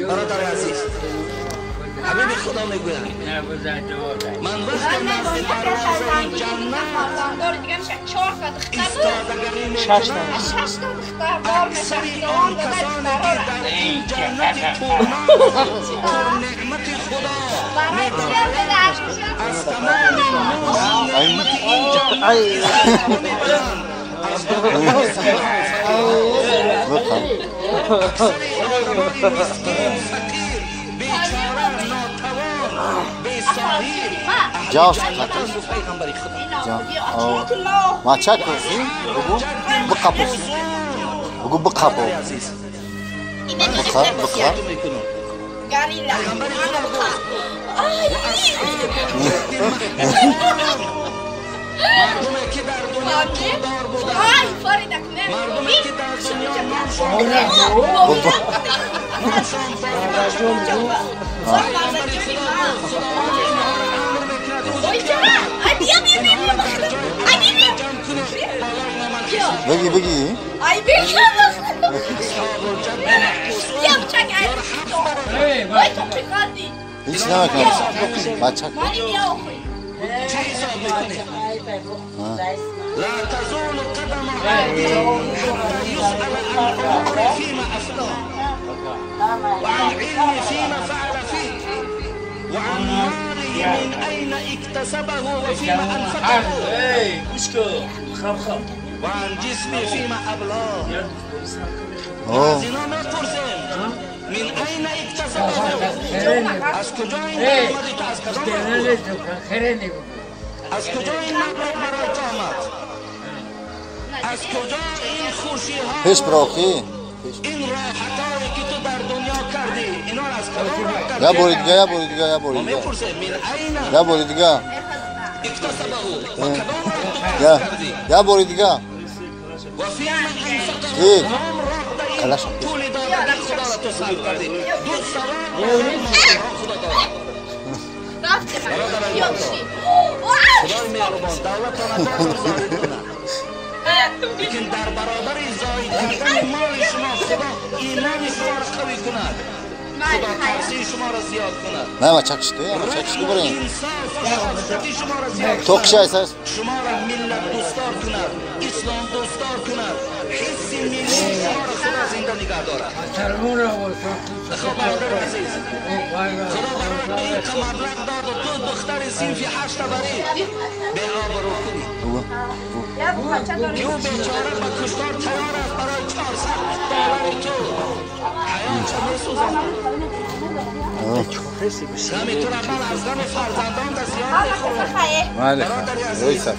برادر عزیز، حبیب خدا میگویم من وقتی نزد دروازه جنت ایستادگی میکنم، اکثر آن کسانی که در این جنت پرناز پرنعمت خدا میدارند از تمام نوز نعمت این جنت استفاده میبرند. از اکثر آدمای مسکین، فقیر، بیچاره، ناتوان، بی‌صاحب پیغمبر خدا. ما چک بگو بقپو، بگو بقپو، بقا بقا. مردمی که در دنیا پولدار بودند، مردمی که در دنیا بگی بگی. هیچ نمیکنم بچه. چه حساب میکنی؟ لا تزول قدم عبد حتى يسأل عن عمره فيما أفناه وعن علمه فيما فعل فيه وعن ماله من أين اكتسبه وفيما أنفقه وعن جسمه فيما أبلاه. از اینا میپرسیم من أين اكتسبه، از کجا این درآمدی تو، از کدام راه، از کجا این مبلغ برای تو آمد، از کجا این خوشی ها، این راحت هایی که تو در دنیا کردی، اینا از کدام راه کردی؟ یه باری دیگه، یه باری دیگه، یه باری دیگه، ما میپرسیم من أين یه باری دیگه اكتسبه و کدام راه تو کسب کردی، یه باری دیگه و فيما انفقه، کدام راه در این پول دادگی خدا را تو صرف کردی. دو سوال خدا دارد. خدای مهربان دولت را زاید کند، لیکن در برابر زاید کردن مال شما خدا ایمان شما را قوی کند، خدا ترسی شما را زیاد کند، نه ما چکشته، ما چکشته بریم، انصاف و شفقت شما را زیاد کند، شما را ملت دوستدار کند، اسلام دوستدار کند، حس ملی شما را خدا زنده نگه دارد. خب برادر عزیز، خدا برای این که مبلغ داد و تو دختر صنف 8 بری به آبرو کنی که او بیچاره به کشتار تیار است برای 400 دلار تو حیاتش میسوزد. غم تو را من از غم فرزندان زیاد میخورم. برادر عزیز.